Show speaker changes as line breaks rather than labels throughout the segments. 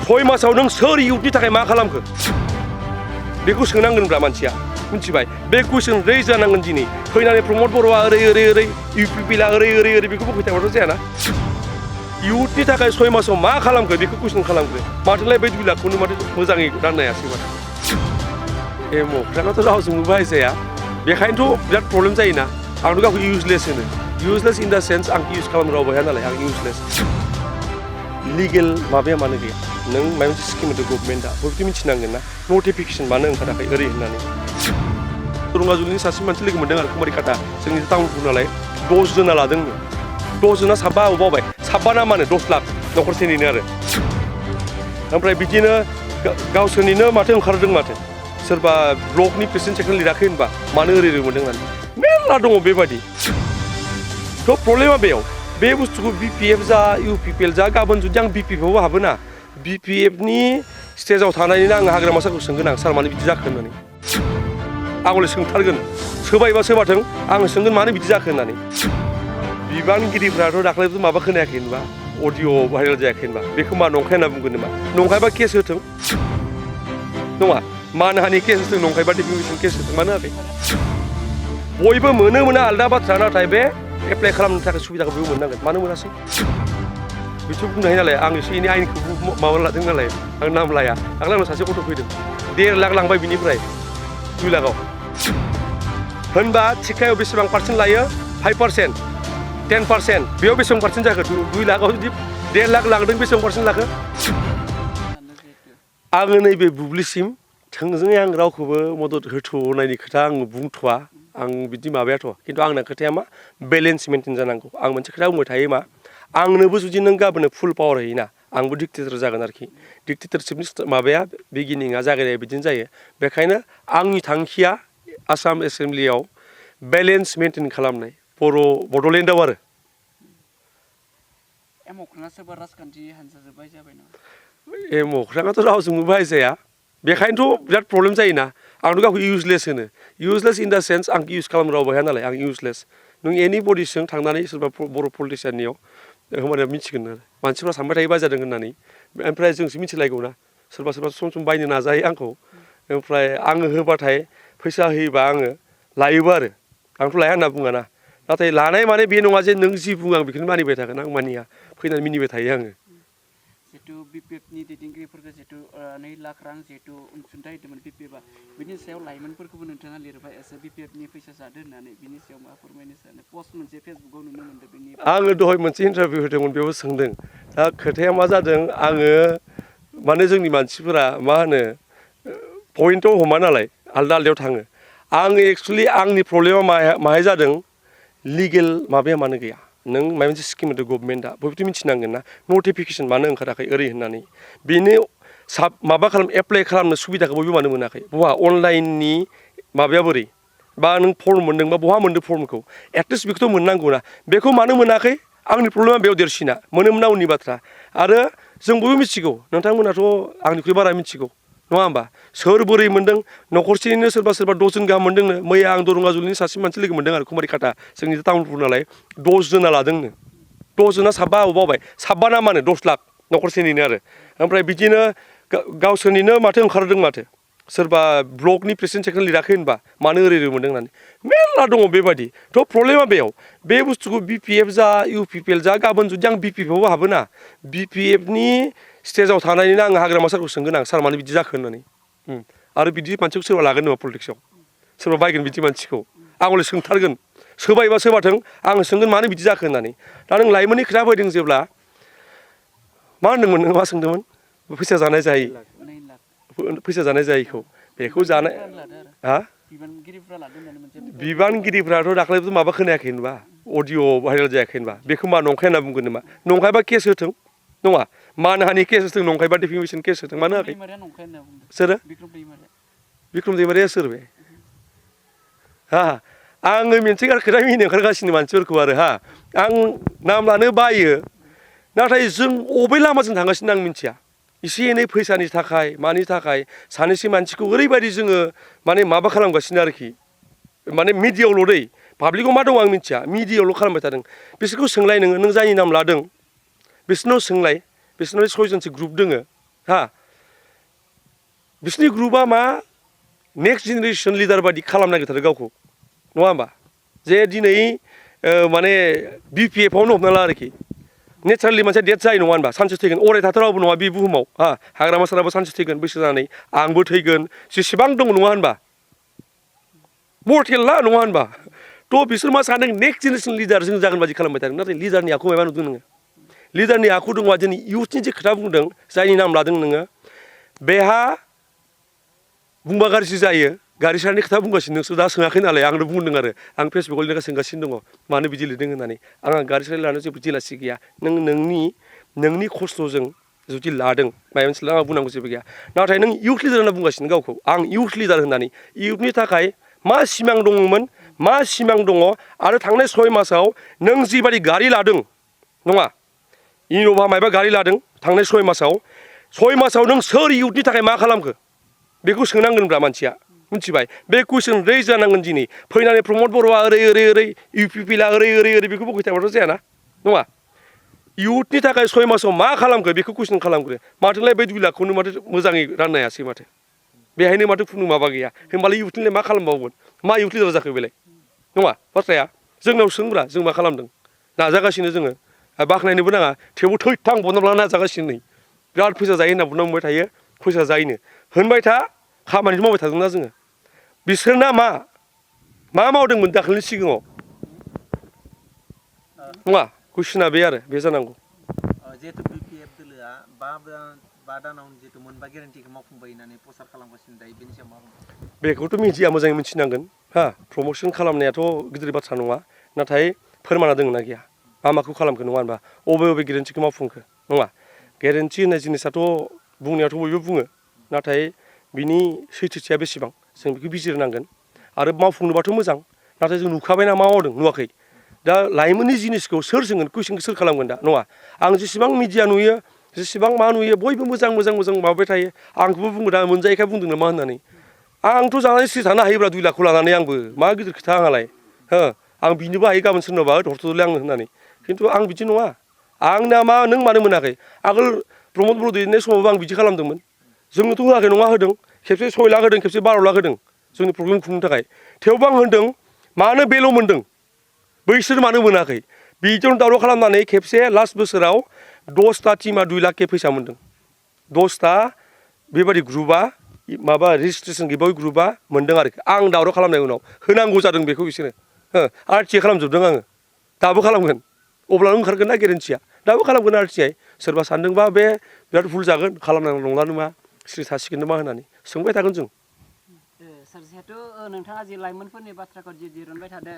6 मासाव नों सोर इउथनि थाखाय मा खालामखो बेखौ सोंनांगोनब्रा मानसिया मिथिबाय बे कुइसन रेज जानांगोन दिनै फैनानै प्रमद बर'आ ओरै इउपिपिला ओरै बेखौबो फैथायबाथ' जायाना इउथनि थाखाय 6 मासाव मा खालामखो बेखौ कुइसन खालामग्रो माथोलाय बै 2 लाखखौनो माथो मोजाङै राननो हायासै माथो एम'फ्रानोथ' रावजोंबो बाहायजाया बेखायनोथ' बिराद प्रब्लेम जायोना आंथ' गावखौ इउजलेस होनो इउजलेस इन दा सेन्स आं इउज खालामनो रावबो हाया नालाय आं इउजलेस लिगेल माबाया मानो गैया नों माबा मोनसे स्किम होदो गभर्नमेन्टआ बयबोथ' मिथिनांगोन ना नटिफिकेसन मानो ओंखाराखै ओरै होननानै रंगाजुलिनि सासे मानसि लोगो मोनदों आरो कुमारिकाटा जोंनि टाउनफोर नालाय 10 जना लादोंनो 10 जना साबा बावबाय साबा ना मानो 10 लाख न'खरसेनिनो आरो ओमफ्राय बिदिनो गावसोरनिनो माथो ओंखारदों माथो सोरबा ब्लकनि प्रेसिडेन्ट सेक्रेटारि लिराखै होनबा मानो ओरै मोनदों होननानै मेरला दङ बेबायदि थ' प्रब्लेमा बेयाव बे बुस्थुखौ बिपिएफ जा इउपिपिएल जा गाबोन जुदि आं बिपिएफआवबो हाबोना बिपिएफनि स्टेजाव थानानैनो आं हाग्रामा सारखौ सोंगोन आं सार मानो बिदि जाखो होननानै आं हले सोंथारगोन सोबायबा सोबाथों आं सोंगोन मानो बिदि जाखो होननानै बिबानगिरिफ्राथ' दाख्लैबो माबा खोनायाखै होनबा अडिअ भाइरेल जायाखै होनबा बेखौ मा नंखाय होनना बुंगोन नामा नंखायबा केस होथों नङा मानहानि केस होथों नंखायबा डिफेमेसन केस होथों मानो होआखै बयबो मोना आलदा बाथ्रा नाथाय बे एप्लाइ खालामनो थाखाय सुबिदाखौ बयबो मोननांगोन मानो मोनासै बेथ' बुंनो हायो नालाय आं एसे एनै आइनखौ माबा लादों नालाय आं नाम लाया दाख्लै आंनाव सासे गथ' फैदों 1.5 लाख लांबाय बिनिफ्राय 2 लाखआव होनबा थिखायाव बेसेबां पार्सेन्ट लायो 5% 10% बेयाव बेसेबां पार्सेन्ट जाखो 2 लाखआव जुदि 1.5 लाख लांदों बेसेबां पार्सेन्ट लाखो आङो नैबे बुब्लिसिम थोंजोङै आं रावखौबो मदद होथ'नायनि खोथा आं बुंथ'वा आं बिदि माबायाथ' खिन्थु आंना खोथाया मा बेलेन्स मेन्टेन जानांगौ आं मोनसे खोथा बुंबाय थायो मा आंनोबो जुदि नों गाबोन फुल पावार होयोना आंबो डिक्टेटर जागोन आरोखि डिक्टेटरशिपनि माबाया बिगिनिंआ जागायनाया बिदिनो जायो बेखायनो आंनि थांखिया आसाम एसेम्ब्लियाव बेलेन्स मेन्टेन खालामनाय बड'लेण्डआव आरो एम'फ्रानोथ' रावजोंबो बाहायजाया बेखायनोथ' बिराद प्रब्लेम जायोना आंथ' गावखौ इउजलेस होनो इउजलेस इन दा सेन्स आं इउज खालामनो रावबो हाया नालाय आं इउजलेस नों एनि बडिजों थांनानै सोरबा बर' पलिटिसियाननियाव होमबानिया मिथिगोन आरो मानसिफ्रा सानबाय थायो बाजादों होननानै ओमफ्राय जोंसो मिथिलायगौ ना सोरबा सम बायनो नाजायो आंखौ ओमफ्राय आङो होबाथाय फैसा होयोबा आङो लायोबो आरो आंथ' लाया होनना बुङा ना नाथाय लानाय माने बे नङा जे नों जि बुङो आं बेखौनो मानिबाय थागोन आं मानिया फैनानै मिनिबाय थायो आङो
जिहेतु बिपिएफनि दैदेनगिरिफोरखौ जिहेतु 2 लाख रां जिहेतु अनसुंथाइ होदोंमोन बिपिएफआ बिनि सायाव लाइमोनफोरखौबो नोंथाङा लिरबाय एसे बिपिएफनि फैसा जादों होननानै बिनि सायाव मा फोरमायनो सानो पस्ट मोनसे फेसबुकाव नुनो मोनदों बिनि
आङो दहाय मोनसे इन्टारभिउ होदोंमोन बेयावबो सोंदों दा खोथाया मा जादों आङो माने जोंनि मानसिफोरा मा होनो पइन्टआव हमा नालाय आलदा आलदायाव थाङो आङो एक्सुवेलि आंनि प्रब्लेमा माहाय जादों लिगेल माबाया मानो गैया नों माबा मोनसे स्किम होदो गभर्नमेन्टआ बयबोथ' मिथिनांगोन ना नटिफिकेसन मानो ओंखाराखै ओरै होननानै बेनो माबा एप्लाइ खालामनो सुबिदाखौ बयबो मानो मोनाखै बहा अनलाइननि माबाया बोरै बा नों फर्म मोन्दोंबा बहा मोन्दों फर्मखौ एटलिस्ट बेखौथ' मोननांगौ ना बेखौ मानो मोनाखै आंनि प्रब्लेमा बेयाव देरसिना मोनोमोना उननि बाथ्रा आरो जों बयबो मिथिगौ नोंथांमोनाथ' आंनिख्रुइ बारा मिथिगौ नङा होमबा सोर बोरै मोन्दों न'खरसेनिनो सोरबा 10 जन गाहाम मोन्दोंनो मैया आं रंगाजुलिनि सासे मानसि लोगो मोनदों आरो कुमारिकाटा जोंनि टाउनफोर नालाय 10 जना लादोंनो 10 जना साबा बावबाय साबा ना मानो 10 लाख न'खरसेनिनो आरो ओमफ्राय बिदिनो गावसोरनिनो माथो ओंखारदों माथो सोरबा ब्लकनि प्रेसिडेन्ट सेक्रेटारि लिराखै होनबा मानो ओरै मोनदों होननानै मेरला दङ बेबायदि थ' प्रब्लेमा बेयाव बे बुस्थुखौ बिपिएफ जा इउपिपिएल जा गाबोन जुदि आं बिपिएफआवबो हाबोना बिपिएफनि स्टेजाव थानानैनो आं हाग्रामा सारखौ सोंगोन आं सार मानो बिदि जाखो होननानै आरो बिदि मानसिखौ सोरबा लागोन नामा पलिटिक्सआव सोरबा बायगोन बिदि मानसिखौ आं हले सोंथारगोन सोबायबा सोबाथों आं सोंगोन मानो बिदि जाखो होननानै दा नों लाइमोननि खोथा फैदों जेब्ला मा होनदोंमोन नों मा सोंदोंमोन फैसा जानाय जायै फैसा जानाय जायैखौ बेखौ जानाय हा बिबानगिरिफ्राथ' दाख्लैबो माबा खोनायाखै होनबा अडिअ भाइरेल जायाखै होनबा बेखौ मा नंखाय होनना बुंगोन नामा नंखायबा केस होथों नङा मानहानि केस होथों नंखायबा डिफेमेसन केस होथों मानो होआखै सोरो बिक्रम दैमारिया सोर बे हा आङो मोनसे खोथा मिनिनो ओंखारगासिनो मानसिफोरखौ आरो हा आं नाम लानो बायो नाथाय जों अबे लामाजों थांगासिनो आं मिथिया एसे एनै फैसानि थाखाय मानि थाखाय सानैसो मानसिखौ ओरैबायदि जोङो माने माबा खालामगासिनो आरोखि माने मिडियायावल' दै पाब्लिकआव मा दं आं मिथिया मिडियायावल' खालामबाय थादों बिसोरखौ सोंलाय नों जायनि नाम लादों बिसोरनाव सोंलाय बिसोरनाव 6 जनसो ग्रुप दोङो हा बिसोरनि ग्रुपआ मा नेक्स्ट जेनेरेसन लिडार बादि खालामनो नागिरथारो गावखौ नङा होमबा जे दिनै माने BPF आवनो हमना ला आरोखि नेचारेलि मोनसे डेथ जायो नङा होनबा सानसे थैगोन अराय थाथारावबो नङा बे बुहुमाव हा हाग्रामा साराबो सानसे थैगोन बैसो जानानै आंबो थैगोन जेसेबां दङ नङा होनबा मर्टेल ना नङा होनबा थ' बिसोर मा सानदों नेक्स्ट जेनेरेसन लिडार जों जागोन बादि खालामबाय थादों नाथाय लिडारनि आखु माबा नुदों नोङो लिडारनि आखु दङ दिनै इउथनि जे खोथा बुंदों जायनि नाम लादों नोङो बेहा बुंबा गाज्रि जायो गारि सारनि खोथा बुंगासिनो नोंसोर दा सोङाखै नालाय आंनो बुंदों आरो आं फेसबुकाव लिरना सोंगासिनो दङ मानो बिदि लिरदों होननानै आंहा गारि सार लानो जेबो जेलासि गैया नोंनि खस्थ'जों जुदि लादों माबा मोनसे आंहा बुंनांगौ जेबो गैया नाथाय नों इउथ लिडार होनना बुंगासिनो गावखौ आं इउथ लिडार होननानै इउथनि थाखाय मा सिमां दङमोन मा सिमां दङ आरो थांनाय 6 मासाव नों जिबादि गारि लादों नङा इन'भा मायबा गारि लादों थांनाय 6 मासाव 6 मासाव नों सोर इउथनि थाखाय मा खालामखो बेखौ सोंनांगोनब्रा मानसिया मिथिबाय बे कुइसन रेज जानांगोन दिनै फैनानै प्रमद बर'आ ओरै इउपिपिला ओरै बेखौ बुंबाय थाबाथ' जायाना नङा इउथनि थाखाय 6 मासाव मा खालामखो बेखौ कुइसन खालामग्रो माथोलाय बे 2 लाखखौनो माथो मोजाङै राननो हायासै माथो बेहायनो माथो खुनु माबा गैया होमबालाय इउथनिलाय मा खालामबावगोन मा इउथ लिडार जाखो बेलाय नङा बाथ्राया जोंनाव सोंब्रा जों मा खालामदों नाजागासिनो जोङो बाख्नायनोबो नाङा थेवबो थैथां बनब्ला नाजागासिनो नै बिराद फैसा जायो होनना बुंना बुंबाय थायो फैसा जायोनो होनबाय था खामानिखौ मावबाय थादोंना जोङो बिसोरना मा मावदोंमोन दाखालिनि सिगाङाव नङा कुइसना बे आरो बे जानांगौ
जिहेतु BPF दोलोआ 5 दानाव जिहेतु मोनबा गेरेन्टिखौ मावफुंबाय होननानै प्रसार खालामगासिनो दायो बेनि सायाव मा बुंगोन
बेखौथ' मिडिया मोजाङै मिथिनांगोन हा प्रम'सन खालामनायाथ' गिदिर बाथ्रा नङा नाथाय फोरमाना दङ ना गैया माखौ खालामखो नङा होनबा बबे गेरेन्टिखौ मावफुंखो नङा गेरेन्टि होननाय जिनिसाथ' बुंनायाथ' बयबो बुङो नाथाय बिनि सैथोथिया बेसेबां जों बेखौ बिजिरनांगोन आरो मावफुंनोबाथ' मोजां नाथाय जों नुखाबायना मा मावदों नुवाखै दा लाइमोननि जिनिसखौ सोर सोंगोन कुइसनखौ सोर खालामगोन दा नङा आं जेसेबां मिडिया नुयो जेसेबां मा नुयो बयबो मोजां माबाबाय थायो आंखौबो बुङो दा मोनजायैखाय बुंदों नामा होननानै आंथ' जानानै सिरि थानो हायोब्रा 2 लाखखौ लानानै आंबो मा गिदिर खोथा आंहालाय हो आं बिनोबो हायो गाबोन सोरनोबा हरथ'दोलै आंनो होननानै खिन्थु आं बिदि नङा आंना मा नों मानो मोनाखै आगोल प्रमद बर' दैदेननाय समावबो आं बिदि खालामदोंमोन जोंनोथ' होआखै नङा होदों खेबसे 6 लाख होदों खेबसे 12 लाख होदों जोंनि प्रब्लेम खुंनो थाखाय थेवबो आं होनदों मानो बेल' मोनदों बैसोर मानो मोनाखै बिदियावनो दावराव खालामनानै खेबसे लास्ट बोसोराव 10टा टिमा 2 लाख फैसा मोनदों 10टा बेबादि ग्रुपआ माबा रेजिस्ट्रेसन गैबाय ग्रुपआ मोनदों आरोखि आं दावराव खालामनाय उनाव होनांगौ जादों बेखौ बिसोरो RTI खालामजोबदों आङो दाबो खालामगोन अब्लानो ओंखारगोन ना गेरेन्टिया दाबो खालामगोन RTI सोरबा सानदोंबा बे बिराद भुल जागोन खालामनांगौ नंला नामा सिरि थासिगोन नामा होननानै सोंबाय थागोन जों
सार जिहेतु नोंथाङा जि लाइमोनफोरनि बाथ्राखौ जि दिरुनबाय थादों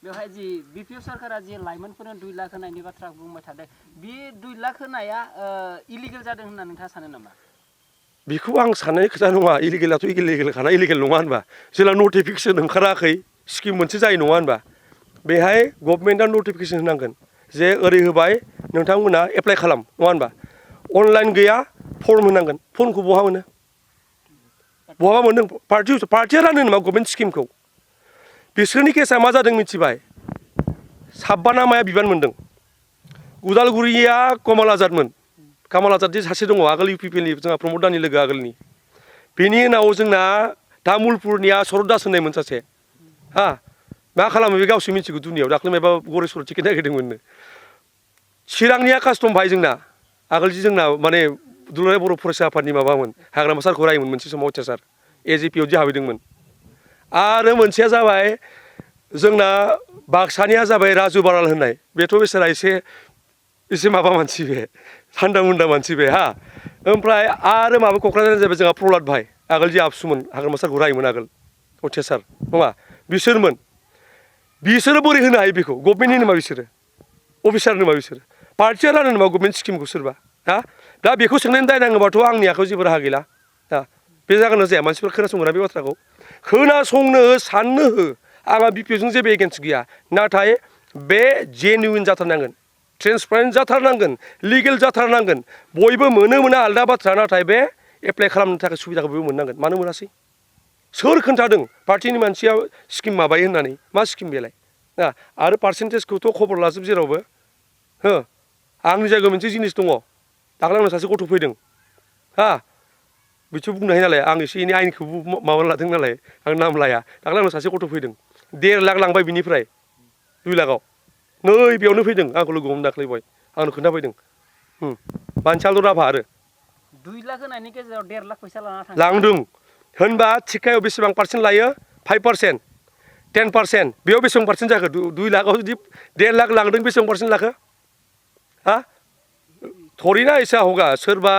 बेवहाय जि BPF सरकारा जि लाइमोनफोरनो 2 लाख होनायनि बाथ्रा बुंबाय थादों बे 2 लाख होनाया इलिगेल जादों होनना नोंथाङा सानो नामा
बेखौ आं साननाय खोथा नङा इलिगेलाथ' इलिगेलखाना इलिगेल नङा होनबा जेला नटिफिकेसन ओंखाराखै स्किम मोनसे जायो नङा होनबा बेहाय गभर्नमेन्टआ नटिफिकेसन होनांगोन जे ओरै होबाय नोंथांमोना एप्लाइ खालाम नङा होनबा अनलाइन गैया फर्म होनांगोन फर्मखौ बहा मोनो बहाबा मोनदों पार्टिया रानो नामा गभर्नमेन्ट स्किमखौ बिसोरनि केसा मा जादों मिथिबाय 56 ना माया बिबान मोनदों उदालगुरिया कमल आजादमोन कामाल आजाद सासे दङ आगोल इउपिपिएलनि जोंहा प्रमद दानि लोगो आगोलनि बेनि उनाव जोंना तामुलपुरनिया शरत दास होननायमोन सासे हा मा खालामो बे गावसो मिथिगौ दुनियाव दाख्लै माबा गरेस्वर टिकेट नागिरदोंमोननो चिरांनिया कास्टम भाई जोंना आगोल जि जोंना माने दुलाराय बर' फरायसा आफादनि माबामोन हाग्रामा सारखौ रायोमोन मोनसे समाव अत्याचार AJP जि हाबैदोंमोन आरो मोनसेया जाबाय जोंना बाक्सानिया जाबाय राजु बाराल होननाय बेथ' बेसारा एसे माबा मानसि बे थान्दा मुन्दा मानसि बे हा ओमफ्राय आरो माबा क'क्राझारनि जाबाय जोंहा प्रहलाद भाई आगोल जि आबसुमोन हाग्रामा सारखौ रायोमोन आगोल अत्याचार नङा बिसोरो बोरै होनो हायो बेखौ गभर्नमेन्टनि नामा बिसोरो अफिसार नामा बिसोरो पार्टिया रानो नामा गभर्नमेन्ट स्किमखौ सोरबा हा दा बेखौ सोंनानै दाय नाङोबाथ' आंनि आखायाव जेबो राहा गैला दा बे जागोन ना जाया मानसिफोर खोनासंगोना बे बाथ्राखौ खोनासंनो साननो हो आंहा BPFजों जेबो एगेन्स्ट गैया नाथाय बे जेनुइन जाथारनांगोन ट्रेन्सपारेन्ट जाथारनांगोन लिगेल जाथारनांगोन बयबो मोना आलदा बाथ्रा नाथाय बे एप्लाइ खालामनो थाखाय सुबिदाखौ बयबो मोननांगोन मानो मोनासै सोर खोन्थादों पार्टिनि मानसिया स्किम माबायो होननानै मा स्किम बेलाय ना आरो पार्सेन्टेजखौथ' खबर लाजोब जेरावबो हो आंनि जायगायाव मोनसे जिनिस दङ दाख्लै आंनाव सासे गथ' फैदों हा बिथ' बुंनो हायो नालाय आं एसे एनै आयेनखौ माबा लादों नालाय आं नाम लाया दाख्लै आंनाव सासे गथ' फैदों 1.5 लाख लांबाय बिनिफ्राय 2 लाखआव नै बेयावनो फैदों आंखौ लोगो हमनो दाख्लै बय आंनो खोन्थाफैदों मानसियाल' राभा आरो
2 लाख होनायनि गेजेराव 1.5 लाख फैसा लाना थाङो
लांदों होनबा थिखायाव बेसेबां पार्सेन्ट लायो 5% 10% बेयाव बेसेबां पार्सेन्ट जाखो 2 लाखआव जुदि 1.5 लाख लांदों बेसेबां पार्सेन्ट लाखो हा थरिना ऐसा होगा सोरबा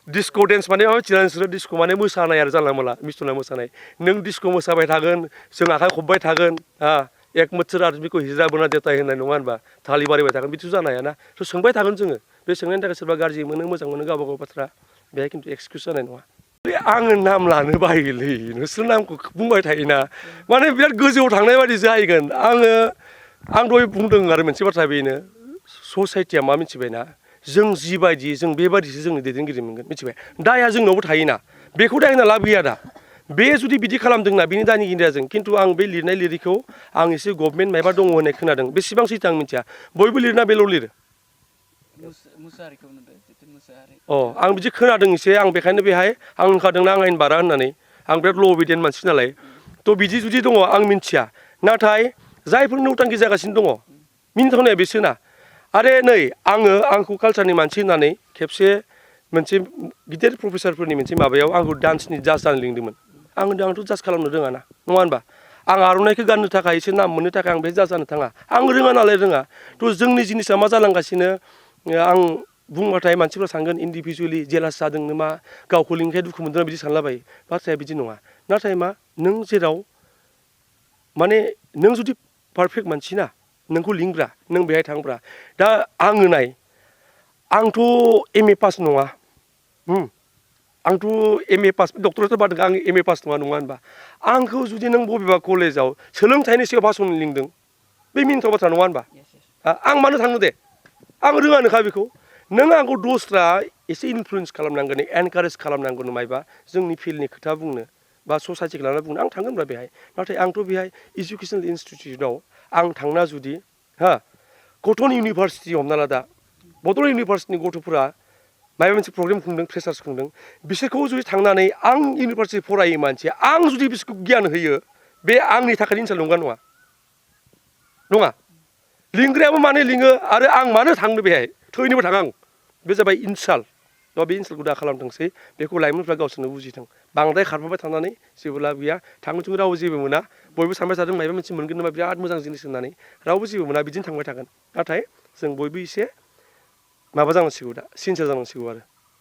डिस्क' डेन्स माने माबा मिथिना नोंसोरो डिस्क' माने मोसानाय आरो जानला मोनला मिस्थुना मोसानाय नों डिस्क' मोसाबाय थागोन जों आखाइ खब्बाय थागोन हा एक बोसोर आदमिखौ हिजा बोना देताय होननाय नङा होनबा थालि बारिबाय थागोन बिदिथ' जानो हायाना थ' सोंबाय थागोन जोङो बे सोंनायनि थाखाय सोरबा गाज्रि मोनो मोजां मोनो गावबा गाव बाथ्रा बेहाय खिन्थु एक्सकिउस जानाय नङा आङो नाम लानो बायोलै नोंसोर नामखौ बुंबाय थायोना माने बिराद गोजौआव थांनाय बायदि जाहैगोन आं दहाय बुंदों आरो मोनसे बाथ्रा बेनो ससाइटिया मा मिथिबायना जों जिबायदि जों बेबायदिसो जोंनि दैदेनगिरि मोनगोन मिथिबाय दाया जोंनावबो थायोना बेखौ दाय होना लाब गैया दा बे जुदि बिदि खालामदोंना बिनि दानिगिरिया जों खिन्थु आं बे लिरनाय लिरिखौ आं एसे गभर्नमेन्ट मायबा दङ होननाय खोनादों बेसेबां सैथो आं मिथिया बयबो लिरना बेल' लिरो
मुसाहारिखौ नुदों जितु मुसाहारि
आं बिदि खोनादों एसे आं बेखायनो बेहाय आं होनखादोंना आं आयेन बारा होननानै आं बिराद ल' अबिडियेन्ट मानसि नालाय थ' बिदि जुदि दङ आं मिन्थिया नाथाय जायफोर नौटांखि जागासिनो दङ मिनिथावनाया बेसोना आरे नै आंखौ कालचारनि मानसि होननानै खेबसे मोनसे गिदिर प्रफेसारफोरनि मोनसे माबायाव आंखौ डान्सनि जाज जानो लिंदोंमोन आं होनदों आंथ' जाज खालामनो रोङा ना नङा होनबा आं आर'नाइखौ गाननो थाखाय एसे नाम मोननो थाखाय आं बे जाज जानो थाङा आं रोङा नालाय रोङा थ' जोंनि जिनिसा मा जालांगासिनो आं बुंबाथाय मानसिफ्रा सानगोन इन्डिभिजुवेलि जेलास जादों नामा गावखौ लिंखाय दुखु मोनदों बिदि सानलाबायो बाथ्राया बिदि नङा नाथाय मा नों जेराव माने नों जुदि पारफेक्ट मानसि ना नोंखौ लिंग्रा नों बेहाय थांब्रा दा आङो नाय आंथ' एम ए पास नङा आंथ' एम ए पास डक्टरेट बादों आं एम ए पास नङा होनबा आंखौ जुदि नों बबेबा कलेजाव सोलोंथाइनि सायाव भाषण लिंदों बे मिनिथाव बाथ्रा नङा होनबा आं मानो थांनो दे आं रोङानोखा बेखौ नों आंखौ दस्रा एसे इनफ्लुयेन्स खालामनांगोन एनकारेज खालामनांगोन मायबा जोंनि फिल्डनि खोथा बुंनो बा ससाइटिखौ लानानै बुंनो आं थांगोनब्रा बेहाय नाथाय आंथ' बेहाय इडुकेसनेल इनस्टिटिउटआव आं थांना जुदि कटन इउनिभारसिटि हमना ला दा बड'लेण्ड इउनिभारसिटिनि गथ'फोरा माबा मोनसे प्रग्राम खुंदों फ्रेसार्स खुंदों बिसोरखौ जुदि थांनानै आं इउनिभारसिटि फरायो मानसिया आं जुदि बिसोरखौ गियान होयो बे आंनि थाखाय इनसाल्ट नंगौ नङा लिंग्रायाबो मानो लिङो आरो आं मानो थांनो बेहाय थैनोबो थाङा आं बे जाबाय इनसाल्ट दा बे इनसाल्टखौ दा खालामथोंसै बेखौ लाइमोनफ्रा गावसोरनो बुजिथों बांद्राय खारफाबाय थानानै जेबो लाब गैया थाङोथिं रावबो जेबो मोना बयबो सानबाय थादों माबा मोनसे मोनगोन नामा बिराद मोजां जिनिस होननानै रावबो जेबो मोना बिदिनो थांबाय थागोन नाथाय जों बयबो एसे माबा जानांसिगौ दा सिनसियार जानांसिगौ आरो